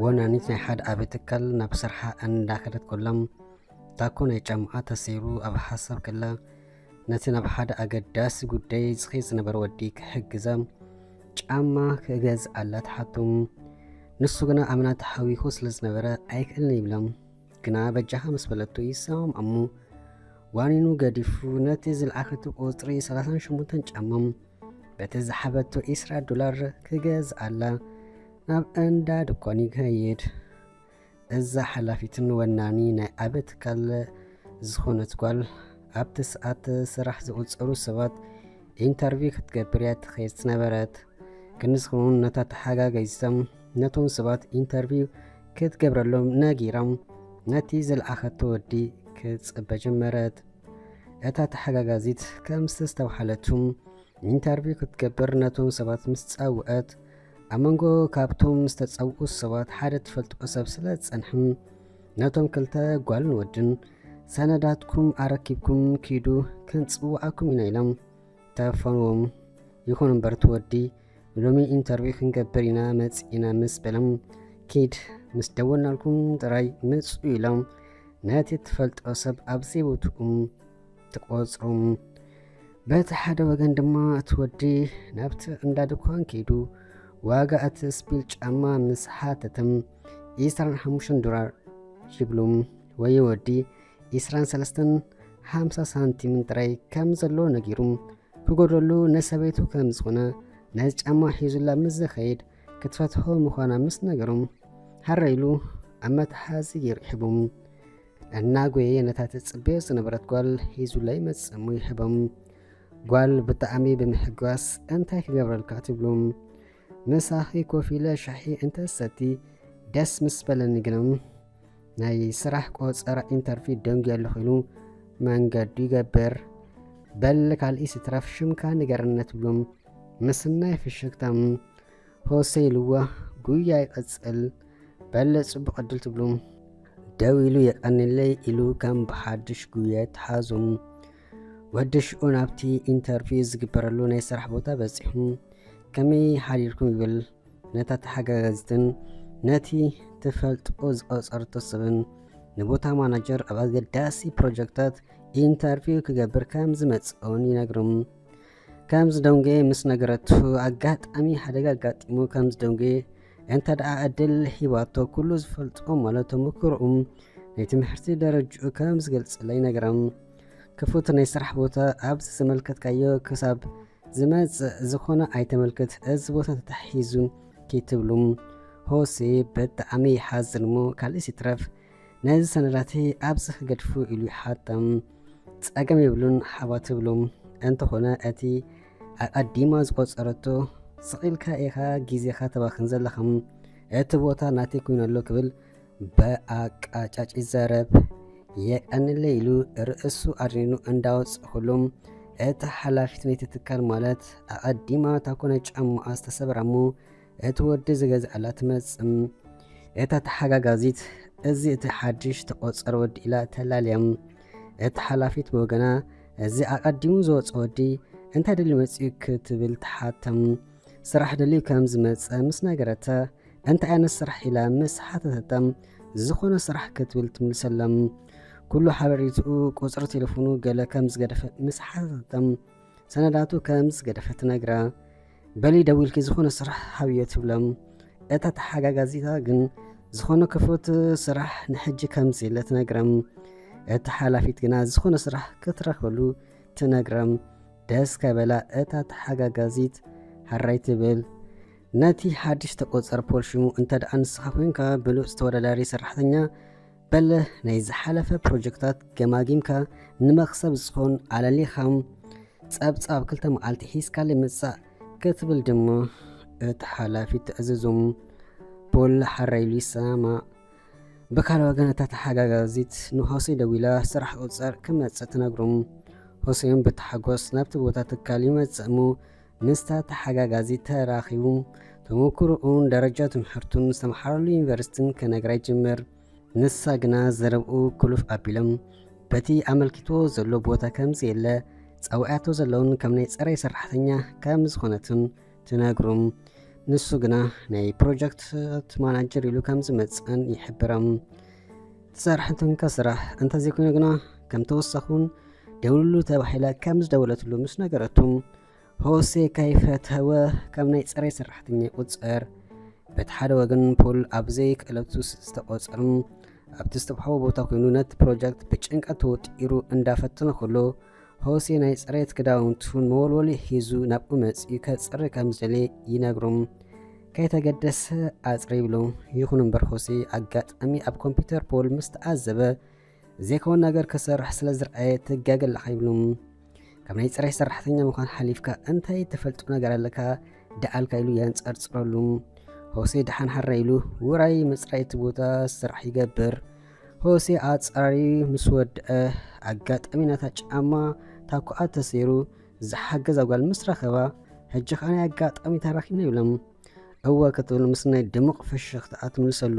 ወናኒት ናይ ሓደ ዓቢ ትካል ናብ ስርሓ እንዳኸደት ኮላ፣ ታኮ ናይ ጫማኣ ተሰይሩ ኣብ ሓሳብ ከላ፣ ነቲ ናብ ሓደ ኣገዳሲ ጉዳይ ዝኸይድ ዝነበረ ወዲ ክሕግዛ ጫማ ክገዝኣላ ትሓቶ። ንሱ ግና ኣምና ተሓዊኹ ስለ ዝነበረ ኣይክእልን ይብላ። ግና በጃኻ ምስ በለቶ ይሰማም ኣሙ ዋኒኑ ገዲፉ ነቲ ዝለኣኸቱ ቁጽሪ ሰላሳን ሸሞንተን ጫማ በቲ ዝሓበቶ ዒስራ ዶላር ክገዝኣላ ናብ እንዳ ድኳን ይኸይድ። እዛ ሓላፊትን ወናኒ ናይ ዓቢ ትካል ዝኾነት ጓል ኣብቲ ሰዓት ስራሕ ዝቑጸሩ ሰባት ኢንተርቪው ክትገብር እያ ትኸይድ ዝነበረት። ክንዲ ዝኸውን ነታ ተሓጋጋዚቶም ነቶም ሰባት ኢንተርቪው ክትገብረሎም ነጊሮም ነቲ ዝለኣኸቶ ወዲ ክትጽበ ጀመረት። እታ ተሓጋጋዚት ከም ዝተስተብሃለቱ ኢንተርቪው ክትገብር ነቶም ሰባት ምስ ጸውዐት ኣብ መንጎ ካብቶም ዝተጸውዑ ሰባት ሓደ ትፈልጦ ሰብ ስለ ዝጸንሐ ነቶም ክልተ ጓልን ወድን ሰነዳትኩም ኣረኪብኩም ኪዱ ክንጽውዓኩም ኢና ኢሎም ተፈንዎም። ይኹን እምበር እቲ ወዲ ሎሚ ኢንተርቪው ክንገብር ኢና መጺእና ምስ በሎም ኪድ ምስ ደወልናልኩም ጥራይ ምጹ ኢሎም ነቲ ትፈልጦ ሰብ ኣብ ዘይቦትኡ ትቆጽሩ። በቲ ሓደ ወገን ድማ እቲ ወዲ ናብቲ እንዳ ድኳን ከይዱ ዋጋ እቲ ስፒል ጫማ ምስ ሓተተ ዒስራን ሓሙሽተን ዶላር ይብሉ። ወይ ወዲ ዒስራን ሰለስተን ሓምሳ ሳንቲምን ጥራይ ከም ዘሎ ነጊሩ ክጎድለሉ ንሰበይቱ ከም ዝኾነ ነዚ ጫማ ሒዙላ ምስ ዝኸይድ ክትፈትሖ ምዃና ምስ ነገሮም ሃረ ኢሉ ኣብ መትሓዚ ገይሩ ሂቦም። እናጎየ ነታ ትጽበዮ ዝነበረት ጓል ሒዙላ ይመጽእ እሞ ይህቦም። ጓል ብጣዕሚ ብምሕጓስ እንታይ ክገብረልካ ትብሉ? ምሳኺ ኮፍ ኢለ ሻሂ እንተሰቲ ደስ ምስ በለኒ ግና ናይ ስራሕ ቆጸራ ኢንተርቪው ደንጉየ ኣለኹ ኢሉ መንገዱ ይገብር። በል ካልእ ሲትረፍ ሽምካ ንገረኒ ትብሎም ምስናይ ፍሽክታ ሆሴ ኢልዋ ጉያ ይቐጽል። በል ጽቡቕ ዕድል ትብሉ። ደው ኢሉ የቐንለይ ኢሉ ከም ብሓድሽ ጉያ ይተሓዞም። ወዲ ሽዑ ናብቲ ኢንተርቪው ዝግበረሉ ናይ ስራሕ ቦታ በጺሑ ከመይ ሓዲርኩም ይብል ነታ ተሓጋጋዚትን ነቲ ትፈልጦ ዝቐጸርቶ ሰብን ንቦታ ማናጀር ኣብ ኣገዳሲ ፕሮጀክታት ኢንተርቪው ክገብር ከም ዝመጽኦን ይነግሮም። ከም ዝደንገ ምስ ነገረቱ ኣጋጣሚ ሓደጋ ኣጋጢሙ ከም ዝደንገ እንተ ደኣ ዕድል ሂባቶ ኩሉ ዝፈልጦ ማለት ተመክሮኡም ናይ ትምህርቲ ደረጅኡ ከም ዝገልጽላ ይነግሮም። ክፉት ናይ ስራሕ ቦታ ኣብዚ ዝመልከትካዮ ክሳብ ዝመጽእ ዝኾነ ኣይተመልክት፣ እዚ ቦታ ተታሒዙ ከይትብሉ። ሆሴ ብጣዕሚ ይሓዝን እሞ ካልእስ ይትረፍ ነዚ ሰነዳተይ ኣብዚ ክገድፉ ኢሉ ይሓቶም። ጸገም የብሉን ሓባ ትብሉ። እንተኾነ እቲ ኣቐዲማ ዝቆጸረቶ ስቕ ኢልካ ኢኻ ግዜኻ ተባኽን ዘለኻ፣ እቲ ቦታ ናተይ ኮይኑ ኣሎ ክብል ብኣቃጫጭ ይዛረብ። የቀንለይ ኢሉ ርእሱ ኣድኒኑ እንዳወጸ ኩሎም እታ ሓላፊት ናይቲ ትካል ማለት ኣቐዲማ ታኮ ናይ ጫማኣ ዝተሰብራ እሞ እቲ ወዲ ዝገዝኣላ ትመጽእ። እታ ተሓጋጋዚት እዚ እቲ ሓድሽ ተቆጸረ ወዲ ኢላ ተላልያ። እታ ሓላፊት ብወገና እዚ ኣቐዲሙ ዝወጸ ወዲ እንታይ ደልዩ መጺኡ ክትብል ትሓተም። ስራሕ ደልዩ ከም ዝመጸ ምስ ነገረታ እንታይ ዓይነት ስራሕ ኢላ ምስ ሓተተታ ዝኾነ ስራሕ ክትብል ትምልሰላ። ኩሉ ሓበሬትኡ ቁጽሪ ቴሌፎኑ ገለ ከም ዝገደፈ ምስ ሓተተታ ሰነዳቱ ከም ዝገደፈ ትነግራ። በሊ ደዊልኪ ዝኾነ ስራሕ ሃብዮ ትብላ። እታ ተሓጋጋዚታ ግን ዝኾነ ክፉት ስራሕ ንሕጂ ከም ዘየለ ትነግራ። እታ ሓላፊት ግና ዝኾነ ስራሕ ክትረኽበሉ ትነግራ። ደስ ከበላ እታ ተሓጋጋዚት ሃራይ ትብል። ነቲ ሓድሽ ተቆጸር ፖል ሽሙ እንተ ደኣ ንስኻ ኮንካ ብሉጽ ተወዳዳሪ ሰራሕተኛ በለ ናይ ዝሓለፈ ፕሮጀክታት ገማጊምካ ንመኽሰብ ዝኾን ኣለሊኻ ጸብጻብ ክልተ መዓልቲ ሒዝካለይ ምጻእ ክትብል ድማ እቲ ሓላፊ ትእዝዞም። ፖል ሓራይ ኢሉ ይሰማማዕ። ብካልእ ወገን እታ ተሓጋጋዚት ንሆሴ ደዊላ ስራሕ ቁጸር ክመጽእ ትነግሮም። ሆሴም ብታሓጎስ ናብቲ ቦታ ትካል ይመጽእ እሞ ምስታ ተሓጋጋዚት ተራኺቡ ተመኩሮኡን ደረጃ ትምህርቱን ዝተምሓረሉ ዩኒቨርሲቲን ክነግራ ይጅምር። ንሳ ግና ዘረብኡ ክሉፍ ኣቢሎም በቲ ኣመልኪትዎ ዘሎ ቦታ ከም ዘየለ ጸዊዓቶ ዘለውን ከም ናይ ጽሬት ሰራሕተኛ ከም ዝኾነትን ትነግሮም። ንሱ ግና ናይ ፕሮጀክት ማናጀር ኢሉ ከም ዝመጽእን ይሕብሮም። ትሰርሕ እንተንካ ስራሕ፣ እንተዘይኮይኑ ግና ከም ተወሳኹን ደውልሉ ተባሂላ ከም ዝደወለትሉ ምስ ነገረቱ፣ ሆሴ ከይፈተወ ከም ናይ ጽሬት ሰራሕተኛ ይቑጸር። በቲ ሓደ ወገን ፖል ኣብ ዘይክእለቱ ዝተቖጸሩን ኣብቲ ዝተብሃወ ቦታ ኮይኑ ነቲ ፕሮጀክት ብጭንቀት ተወጢሩ እንዳፈተነ ከሎ፣ ሆሴ ናይ ጽሬት ክዳውንቱን መወልወሊ ሒዙ ናብኡ መጺኡ ከጽሪ ከም ዝደለየ ይነግሮም። ከይተገደሰ ኣጽሪ ይብሎ። ይኹን እምበር ሆሴ ኣጋጣሚ ኣብ ኮምፒውተር ፖል ምስ ተዓዘበ ዘይከውን ነገር ክሰርሕ ስለ ዝረኣየ ትጋገ ኣለኻ ይብሉ። ካብ ናይ ጽሬት ሰራሕተኛ ምዃን ሓሊፍካ እንታይ ትፈልጦ ነገር ኣለካ ደኣልካ ኢሉ የንጸርጽረሉ። ሆሴ ደሓን ሓራ ኢሉ ውራይ ምጽራይ እቲ ቦታ ስራሕ ይገብር። ሆሴ ኣጻራሪ ምስ ወድአ ኣጋጣሚ ናታ ጫማ ታኩኣ ተሰይሩ ዝሓገዛ ጓል ምስ ረኸባ፣ ሕጂ ኸኣ ናይ ኣጋጣሚ ተራኺብና ይብሎም። እወ ክትብል ምስ ናይ ድሙቕ ፍሽኽታ ትምልሰሉ።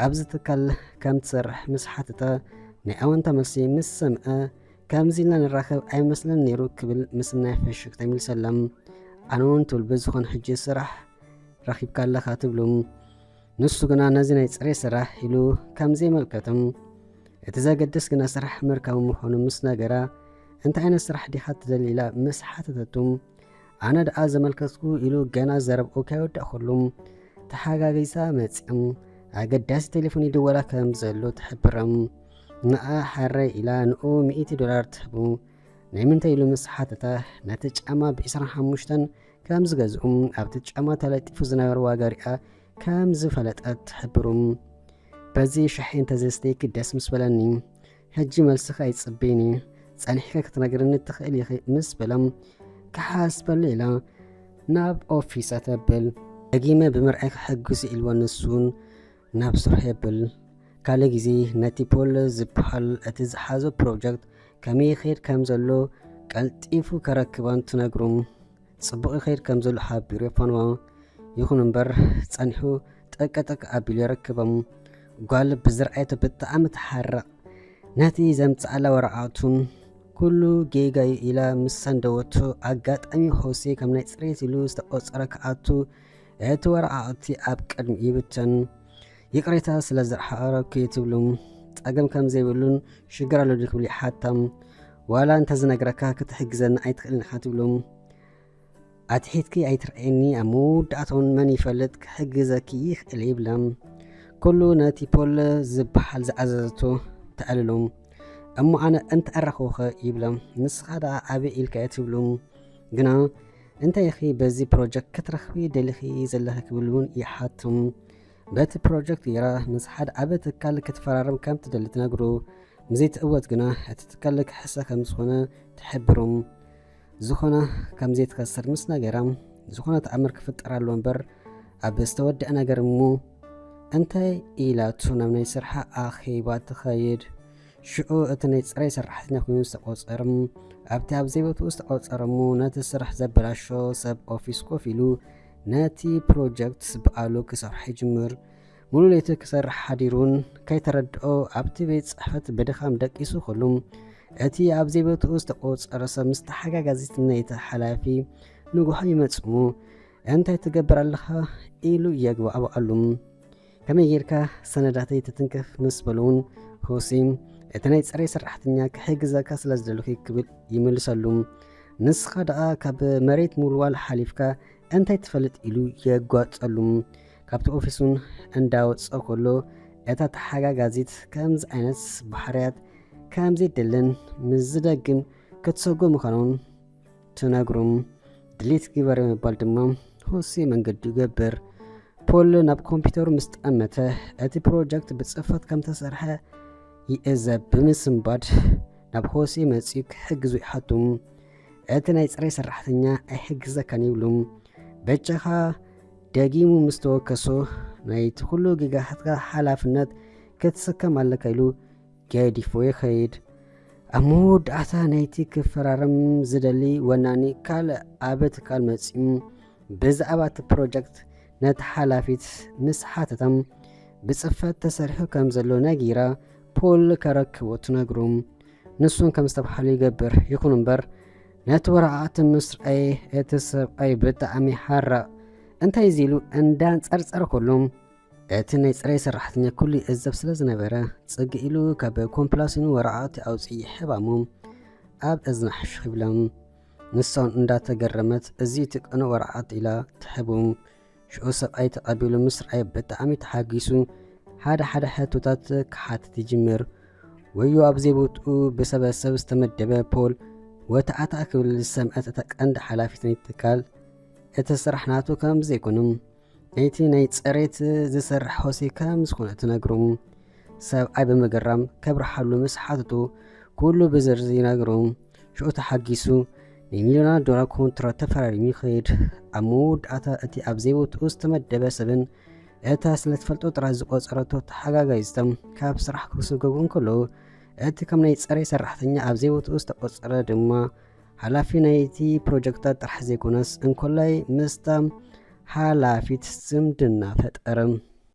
ኣብዚ ትካል ከም ትሰርሕ ምስ ሓተተ ናይ ኣወንታ መልሲ ምስ ሰምዐ፣ ከምዚ ኢልና ንራኸብ ኣይመስለን ነይሩ ክብል ምስ ናይ ፍሽኽታ ይምልሰላ። ኣነ እውን ትብል ብዝኾነ ሕጂ ስራሕ ረኺብካ ኣለኻ ትብሉ። ንሱ ግና ነዚ ናይ ጽሬት ስራሕ ኢሉ ከም ዘይመልከቶም፣ እቲ ዘገድስ ግና ስራሕ ምርካቡ ምዃኑ ምስ ነገራ፣ እንታይ ዓይነት ስራሕ ዲኻ ትደሊ ኢላ ምስ ሓተተቱ፣ ኣነ ደኣ ዘመልከትኩ ኢሉ ገና ዘረብኡ ከይወዳእ ከሉ ተሓጋጊዛ መጺኦም ኣገዳሲ ቴሌፎን ይድወላ ከም ዘሎ ትሕብሮም። ንኣ ሓረይ ኢላ ንኡ ሚእቲ ዶላር ትህቡ። ናይ ምንታይ ኢሉ ምስ ሓተታ፣ ነቲ ጫማ ብ ዕስራን ሓሙሽተን ከም ዝገዝኡ ኣብቲ ጫማ ተለጢፉ ዝነበረ ዋጋ ሪኣ ከም ዝፈለጠት ትሕብሩ። በዚ ሻሂ እንተዘይስተይኪ ደስ ምስ በለኒ። ሕጂ መልስኺ ኣይጽበይን እየ። ጸኒሕኪ ክትነግርኒ ትኽእሊ ኢኺ ምስ በሎም፣ ክሓስበሉ ኢላ ናብ ኦፊሳ ተብል። ደጊመ ብምርኣይ ክሕግዙ ኢልዎ ንሱን ናብ ስርሑ የብል። ካልእ ግዜ ነቲ ፖል ዝበሃል እቲ ዝሓዞ ፕሮጀክት ከመይ ይኸይድ ከም ዘሎ ቀልጢፉ ከረክባን ትነግሩ። ጽቡቕ ይኸይድ ከም ዘሎ ሓቢሩ የፋንዋ። ይኹን እምበር ጸኒሑ ጠቀጠቅ ኣቢሉ የረክቦም። ጓል ብዝረኣየቶ ብጣዕሚ ትሓርቕ። ነቲ ዘምጽኣላ ወረቓቕቱን ኩሉ ጌጋዩ ኢላ ምስ ሰንደወቶ ኣጋጣሚ ሆሴ ከም ናይ ጽሬት ኢሉ ዝተቖጸረ ክኣቱ እቲ ወረቓቕቲ ኣብ ቅድሚ ይብተን። ይቕሬታ ስለ ዘርሓቐረኩ እየ ትብሉ። ጸገም ከም ዘይብሉን ሽግር ኣሎ ድዩ ክብሉ ይሓታም። ዋላ እንተዝነግረካ ክትሕግዘኒ ኣይትኽእልን ኢኻ ትብሉ። ኣትሒትኪ ኣይትርኣየኒ፣ ኣብ መወዳእታውን መን ይፈልጥ ክሕግዘኪ ይኽእል ይብላ። ኩሉ ነቲ ፖል ዝበሃል ዝኣዘዘቶ ተዕልሉ። እሞ ኣነ እንተኣረኽቦኸ ይብላ። ንስኻ ደኣ ኣበይ ኢልካዮ ትብሉ። ግና እንታይ ኢኺ በዚ ፕሮጀክት ክትረኽቢ ደሊኺ ዘለኺ ክብል እውን ይሓቶም። በቲ ፕሮጀክት ገይራ ምስ ሓደ ዓቢ ትካል ክትፈራረም ከም ትደሊ ትነግሩ። ምስ ዘይትእወት ግና እቲ ትካል ክሕሰ ከም ዝኾነ ትሕብሩ። ዝኾነ ከም ዘይትከስር ምስ ነገራ፣ ዝኾነ ተኣምር ክፍጠር ኣለዎ እምበር ኣብ ዝተወደአ ነገር እሞ እንታይ ኢላቱ ናብ ናይ ስርሓ ኣኼባ ትኸይድ። ሽዑ እቲ ናይ ጽሬት ሰራሕተኛ ኮይኑ ዝተቖጸረ፣ ኣብቲ ኣብ ዘይቦትኡ ዝተቖጸረ እሞ ነቲ ስራሕ ዘበላሾ ሰብ ኦፊስ ኮፍ ኢሉ ነቲ ፕሮጀክት ብኣሉ ክሰርሖ ይጅምር። ሙሉ ለይቲ ክሰርሕ ሓዲሩን ከይተረድኦ ኣብቲ ቤት ጽሕፈት ብድኻም ደቂሱ ከሉ፣ እቲ ኣብ ዘይቦትኡ ዝተቖጸረ ሰብ ምስ ተሓጋጋዚት ናይቲ ሓላፊ ንጉሆ ይመጽእ እሞ፣ "እንታይ ትገብር ኣለኻ?" ኢሉ የግባእባኣሉ። "ከመይ ጌርካ ሰነዳተይ ትትንክፍ?" ምስ በልውን፣ ሆሴ፣ "እቲ ናይ ጽሬት ሰራሕተኛ ክሕግዘካ ስለ ዝደለኹ" ክብል ይምልሰሉ። "ንስኻ ደኣ ካብ መሬት ምውልዋል ሓሊፍካ እንታይ ትፈልጥ?" ኢሉ የጓጸሉ። ካብቲ ኦፊስ እውን እንዳወጸ ከሎ፣ እታ ተሓጋጋዚት ከምዚ ዓይነት ባህርያት ከም ዘይደልን ምስ ዝደግም ክትሰጎ ምዃኑን ትነግሮም። ድሌት ግበር ብምባል ድማ ሆሴ መንገዱ ይገብር። ፖል ናብ ኮምፒውተሩ ምስ ጠመተ፣ እቲ ፕሮጀክት ብጽፈት ከም ተሰርሐ ይእዘብ ብምስንባድ ናብ ሆሴ መጺኡ ክሕግዙ ይሓቱ። እቲ ናይ ጽሬት ሰራሕተኛ ኣይሕግዘካን ይብሉ። በጃኻ ደጊሙ ምስ ተወከሶ፣ ናይቲ ኩሉ ጌጋታትካ ሓላፍነት ክትስከም ኣለካ ኢሉ ገዲፎ ይኸይድ። ኣብ መወዳእታ ናይቲ ክፈራረም ዝደሊ ወናኒ ካልእ ኣብ ትካል መጺኡ ብዛዕባ እቲ ፕሮጀክት ነቲ ሓላፊት ምስ ሓተቶም ብጽፈት ተሰሪሑ ከም ዘሎ ነጊራ ፖል ከረክቦ ትነግሩ። ንሱን ከም ዝተብሃለ ይገብር። ይኹን እምበር ነቲ ወረቓቕቲ ምስ ረኣየ እቲ ሰብኣይ ብጣዕሚ ሓራቕ። እንታይ እዚ ኢሉ እንዳንጸርጸረ ከሎ፣ እቲ ናይ ጽሬት ሰራሕተኛ ኩሉ ይእዘብ ስለ ዝነበረ፣ ጽግ ኢሉ ካብ ኮምፕላሲኑ ወረቓቕቲ ኣውጽኢ ይሕባሙ ኣብ እዝና ሕሹኽ ይብሎም። ንሳውን እንዳተገረመት፣ "እዚ እቲ ቅኑዕ ወረቓቕቲ?" ኢላ ትሕቡ። ሽዑ ሰብኣይ ተቐቢሉ ምስ ረኣየ ብጣዕሚ ተሓጊሱ፣ ሓደ ሓደ ሕቶታት ክሓትት ይጅምር። ወዮ ኣብ ዘይቦትኡ ብሰበሰብ ዝተመደበ ፖል ወታዕታዕ ክብል ዝሰምዐት እታ ቀንዲ ሓላፊት ናይቲ ትካል፣ እቲ ስራሕ ናቱ ከም ዘይኮነ፣ ናይቲ ናይ ጽሬት ዝሰርሕ ሆሴ ከም ዝኾነ ትነግሩ። ሰብኣይ ብምግራም ከብርሃሉ ምስ ሓተቱ፣ ኩሉ ብዝርዝር ይነግሩ። ሽዑ ተሓጊሱ፣ ናይ ሚልዮናት ዶላር ኮንትራት ተፈራሪሙ ይኸይድ። ኣብ መወዳእታ እቲ ኣብ ዘይቦትኡ ዝተመደበ ሰብን እታ ስለ ትፈልጦ ጥራይ ዝቖጸረቶ ተሓጋጋይዝቶም ካብ ስራሕ ክስጎጉ እንከለዉ፣ እቲ ከም ናይ ጽሬት ሰራሕተኛ ኣብ ዘይቦትኡ ዝተቖጸረ ድማ ሓላፊ ናይቲ ፕሮጀክታት ጥራሕ ዘይኮነስ፣ እንኮላይ ምስታ ሓላፊት ዝምድና ፈጠረ።